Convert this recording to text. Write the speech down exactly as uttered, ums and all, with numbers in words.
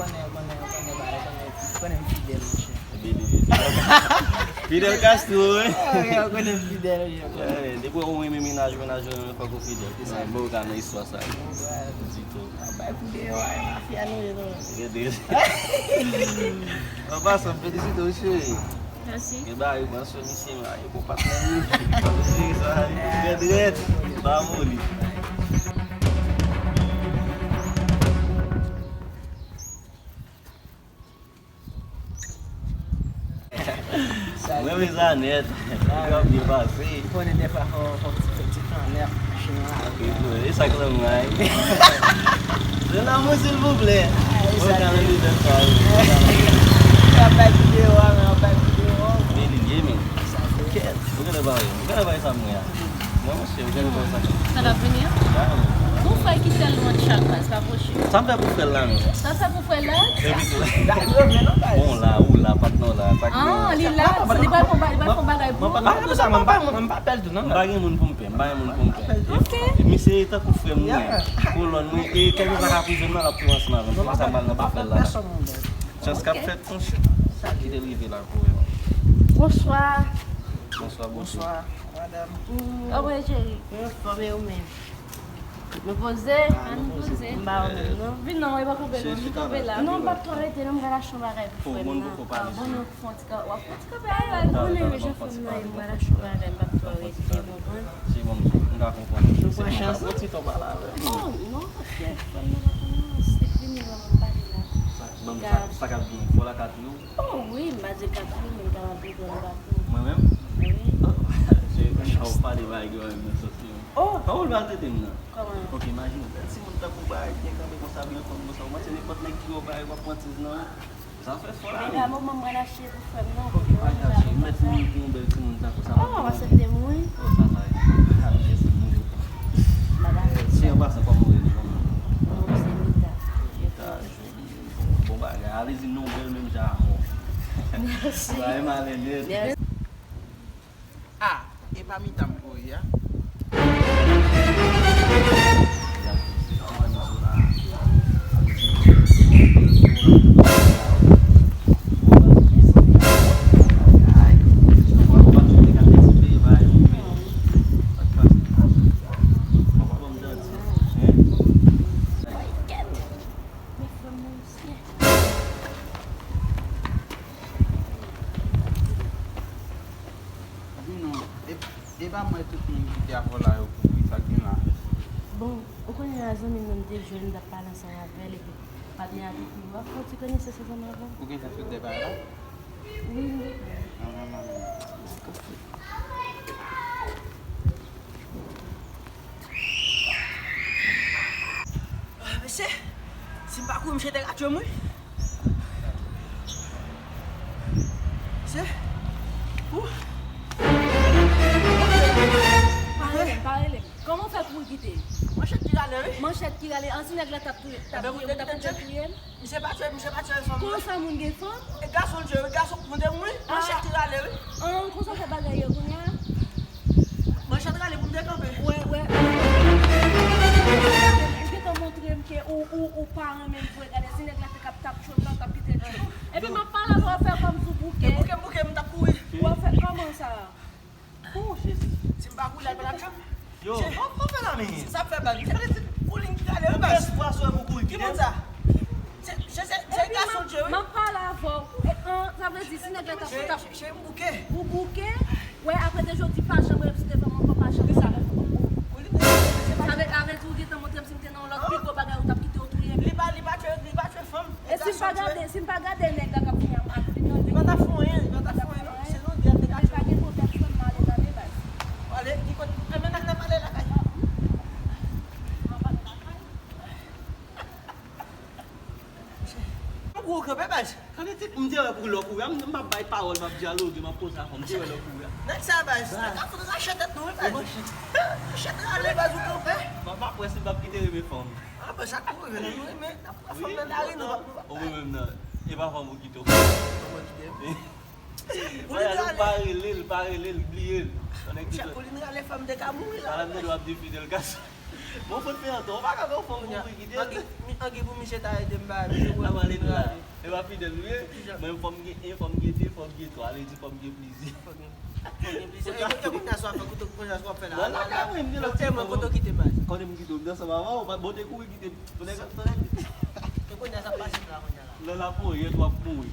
konnen, yo konnen, yo konnen, ba, yo konnen, yo konnen m fidèl, monchè. Fidel Castro, wi. Ah, yo konnen m fidèl, wi. Eh, depi ou renmen mennaj, mennaj ou renmen fòk ou fidèl. Ki sa? Bon, ou ka nan istwa sa. Ditou. Bay kou deyò a, e mafya nou ye, non. Gade. An pasan, felisite w, cheri. Mèsi. Gen bagay, mwen sou misye, mwen, yo pou patnè, wi. Cheri, sa, trè, trè, pa moli. Mwen, mezanèt, sa ap byen pase. Ou konnen dèfwa fò, fò ti, fò ti kannè ak machin an. Ok, bro, e sa k lanmou a, wi. Se lanmou, silvouplè. Mwen ka nan lidè sa, wi. Sa bay videyo a, men, bay videyo a. Men li ye, men. Sa se kèt. Ou genlè pare, ou genlè pare sa mwen a. Non, monchè, ou genlè pare sa. Sa l ap vini an? Gon frè ki tèlman tchak, baz, pa posib. Sa m fè pou frè l la, non? Sa fè pou frè l la? Bon, la, ou la, patnè w la, sa ki... Ah, li la, li pral fè yon ba-, li pral fè yon bagay pou ou. M pa gen moun pou m pè, m pa gen moun pou m pè. Ok. E misye tankou frè m, wi. Kolòn mwen, e kèlkeswa k ap rive m nan, l ap rive ansanm avè m. Se konsa m al nan pafè l la. Chans k ap fèt, monchè. Sa ki te rive la pou wè. Bonswa. Bonswa, bonswa. Bonswa, madanm. Kòman w ye, cheri? Anfòm, e ou menm? Nou poze? Ah, nou poze. M ba ou menm, non. Vin non, e pa kanpe non, vin kanpe la. Non, m p ap twò rete, non, m pral achte yon bagay pou frè m nan. Bon, non, fè yon ti kanpe, w ap fè yon ti kanpe avè l. Ou konnen jan frè m nan ye, m pral achte yon bagay, m p ap twò rete, ou konprann? Se bon, m ka konprann. Nou pran chans, nou ti ton pale avè l. Oh, non, frè m nan pa konn non, se vini la, m pale la. Sa, ban m sa, sa k ap gen, fò lakay ou? Oh wi, m pa di l ka tou, men m kapab reponn pa tou. Mwen menm? Wi. Oh, se jan w pale bagay yo menm nan santi m. Oh! Kòman w pral trete m nan? Kòman? Ok, imajine w, bèl timoun tankou w, bagay byen kanpe konsa, byen fòm konsa, ou panse nenpòt nèg ki wè w bagay w ap pran tiz nan, sa fè fò la. Men pa moman m pral achte pou frè m non. Ok, pa grav, cheri, m mèt mouri pou yon bèl timoun tankou sa. Oh, w aksepte mouri? Oh, sa, sa, sa, sa, m mouri. Cheri, an pasan, kòman w rele, kòman? Non, se Mita. Mita, Bon bagay, alezi non bèl menm jan a mò. Mèsi. Bagay malen nèt. Mèsi. Ah, e pa Mita m kouri a. Di non, e, e pa mwen tout moun ki te avè w la yo kouri, sa k gen la? Bon, ou konnen a zanmi m nan m te jwenn, m t ap pale ansanm avè l, epi patnè a te kouri. W ap fè yon ti konesans ansanm avè l. Ou gentan sot de bagay la? Wi, m gentan. An, an, an, an. Ah, mesye, si m pa kouri, misye te ka tchwe m, wi. Mesye, ou. Pa rele m, pa rele m. Kòman w fè kouri kite? Manchèt ki rale, wi. Manchèt ki rale, an si nèg la t ap touye, t ap touye m, t ap touye m. Misye pa tchwe, misye pa tchwe fanm. Konsa moun gen fanm? E gason l tchwe, wi, gason, moun te mouri, manchèt ki rale, wi. An, konsa w fè bagay yo kounye a? Manchèt rale pou m te kanpe. Wè, wè. Ou gentan montre m ke ou, ou, ou pa renmen m vre. Gade, si nèg la te k ap t ap tchwe m, m t ap kite l tchwe m. Epi m ap pale avè w, w ap fè kòmsi w bouke. E bouke m bouke, m t ap kouri. W ap fè kòman sa? Oh, Jezi. Si m pa kouri, l al pran tchòp. Yo, kòman fè la, men? Sa fè bal. Gade ti koulin ki rale, wi, baz. Konbyen fwa sou wè pou kouri? Ki moun sa? Se, se, se, se gason l ye, wi. M ap pale avè w. E, an, sa vle di, si nèg la t ap, t ap... Cheri, m bouke. Ou bouke? Wè, apre de jodi, pa janm rele m si te fanm ankò, pa janm rele m. Sa vle, sa vle di ou gentan montre m si m te nan yon lòt pi gwo bagay, ou t ap kite w touye m. Li pa, li pa tchwe, li pa tchwe fanm. E si m pa gade, si m pa gade nèg la k ap vini ak, ak vin nan... Li pa t ap fè anyen, li pa t ap fè anyen, non. Se nou de a te ka tchwe. Pa gen pwoblèm, frè m, m ale tande, baz. Ale, ki kote? Anben, n a, n a pale lakay. M gwo kanpe, baz. Tande, ti, m te wè pou lè w kouri a, m, m ap bay pawòl, m ap dyaloge, m ap poze afè, m te wè lè w kouri a. Nèg sa baz, nèg ka fout rache tèt nou wi baz. Rache tèt ale baz ou kanpe. Papa prens li p ap kite renmen fanm. Ah baz sa tou wi men nou renmen fanm nan lari nou. Ou menm nan. E pa fanm ou kite. Pou li te ale. Pa rele l, pa rele l, bliye l. Pou li te ale fanm te ka mouri la. Ala mwen w ap di Fidel Castro. Bon fout fè antan, ou pa ka fè yon fanm mouri kite l. Angi pou misye ta ede m ba misye wè. N ap ale nou la. E pa Fidel nou ye. Mwen fòm gen en, fòm gen de, fòm gen twa. Vle di fòm gen plizyè. Kounye a sa w ap fè kote kounye a sa w ap fè la. Nan lakay mwen m gen lòt ti mwen kote w kite baz. Konnen m kite w m te ansanm avè w, bon te kouri kite. Fò nèg fò nèg. Kounye a sa w ap pase la kounye a la. Nan laponyèt w ap mouri.